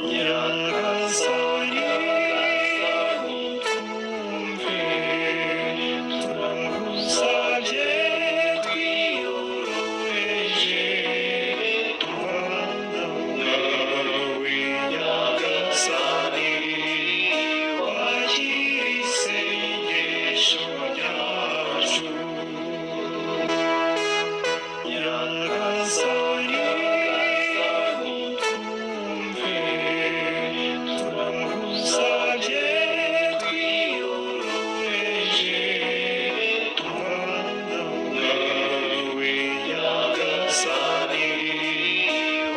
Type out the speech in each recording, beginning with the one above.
Nyagasani utwumve, turagusabye twiyoroheje, tubana nawe. Nyagasani, wakira isengesho ryacu. Nyagasani utwumve, turagusabye twiyoroheje, tubana nawe. Nyagasani,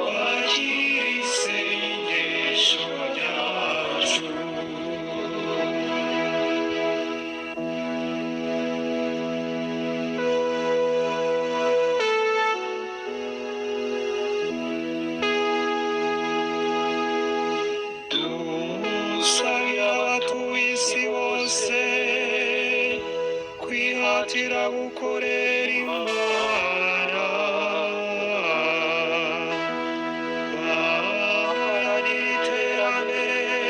wakira isengesho ryacu. Dusabira abatuye isi bose kwihatira gukorera Imana, baharanira iterambere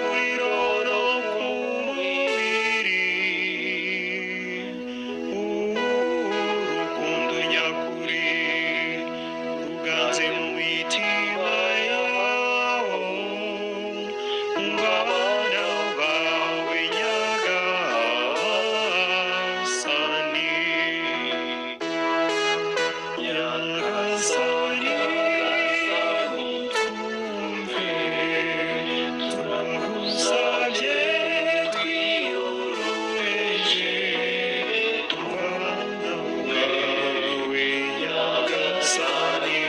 kuri roho ku mubiri, urukundo nyakuri ruganze mu mitima yabo, ngo abana bawe Nyagasani. Nyagasani utwumve, turagusabye twiyoroheje, tubana nawe. Nyagasani,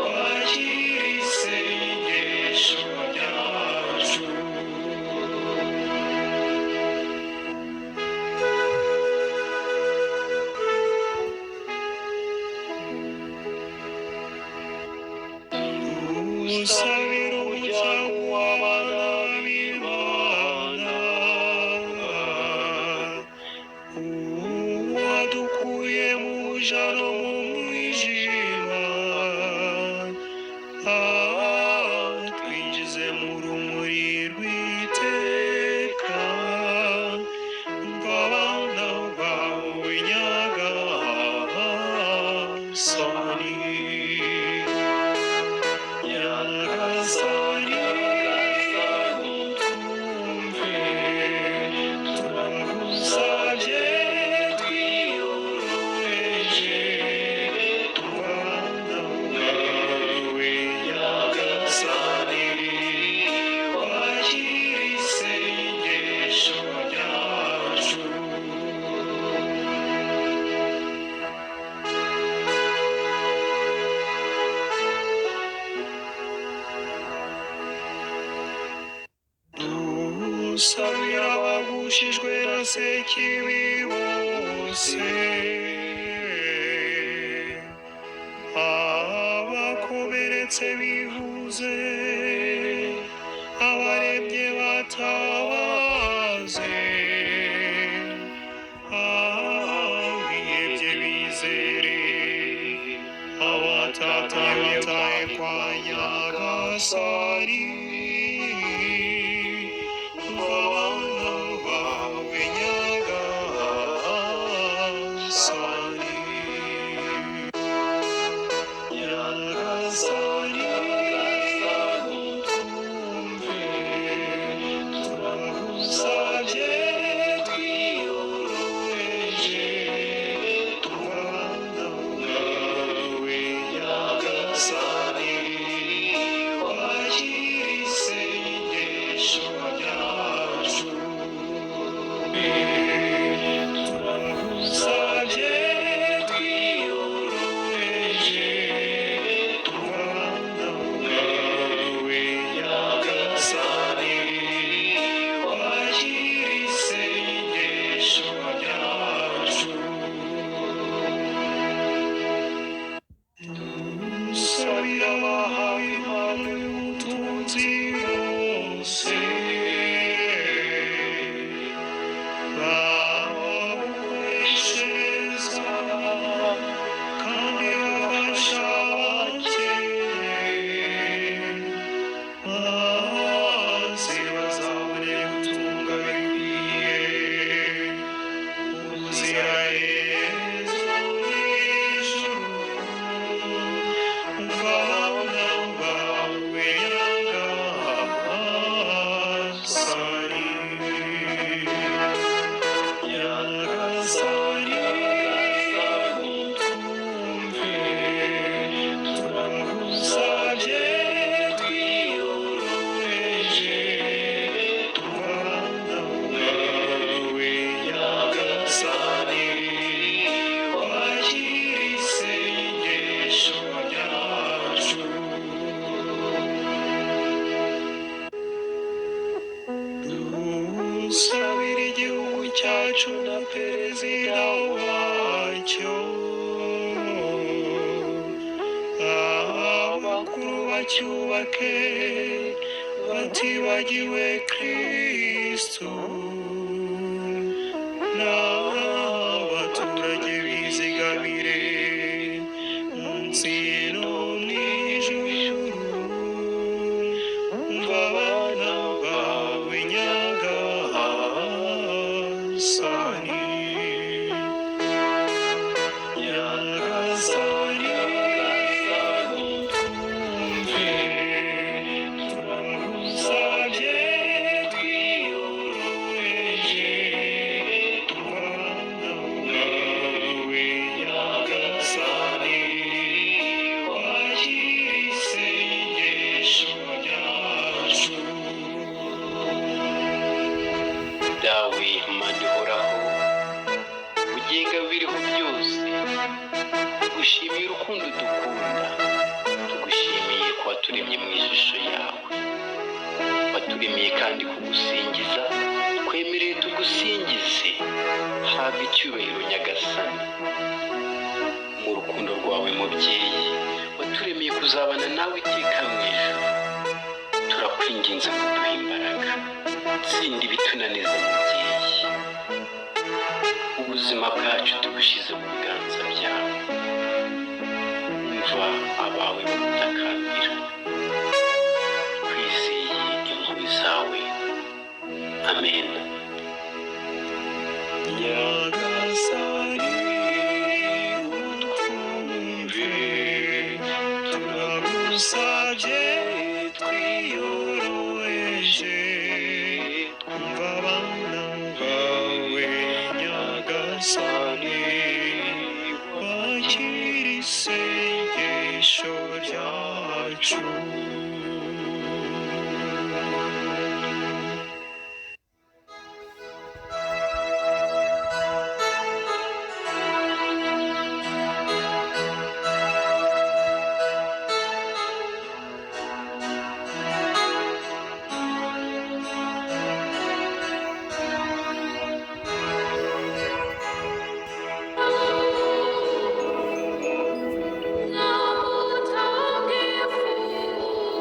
wakira isengesho ryacu. Usabira umuryango w'abana b'Imana, wadukuye mu buja no mu mwijima, twinjize mu rumuri rw'iteka, ngo abana bawe Nyagasani. Nyagasani utwumve, turagusabye twiyoroheje, tubana nawe. Nyagasani, wakira isengesho ryacu. Dusabira abagushijwe na Sekibi bose, abakomeretse bivuze, abaremye batabaze, abihebye bizere, abatatanye bataye kwa Nyagasani, ngo abana bawe Nyagasani. Nyagasani utwumve, turagusabye twiyoroheje, tubana nawe. Nyagasani, wakira isengesho ryacu. Turagusabye twiyoroheje, tubana nawe. Nyagasani, wakira isengesho ryacu. Dusabira Bacyubake batibagiwe Kristu, n'abaturage bizigamire munsi no mu ijuru. Umva abana bawe Nyagasani, Nyagasani utwumve, turagusabye twiyoroheje, abana bawe Nyagasani, wakira isengesho ryacu. Dawe Mana ihoraho, ugenga biriho byose, tugushimiye urukundo dukunda, tugushimiye ko waturemye mu ishusho yawe, waturemeye kandi kugusingiza, twemereye tugusingize, habwa icyubahiro Nyagasani. Mu rukundo rwawe mubyeyi, waturemeye kuzabana nawe iteka mu ijuru, turakwinginze ngo uduhe imbaraga, tsinda ibitunaniza mubyeyi. Ubuzima bwacu tubushyize mu biganza byawe, umva abawe bagutakambira, twizeye impuhwe zawe. Amen. Nyagasani utwumve, turagusabye twiyoroheje, twumva abana bawe Nyagasani, wakira isengesho ryacu. Namutagatifu.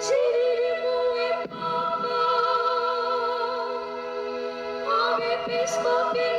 Girira impuhwe Papa, abepiskopi.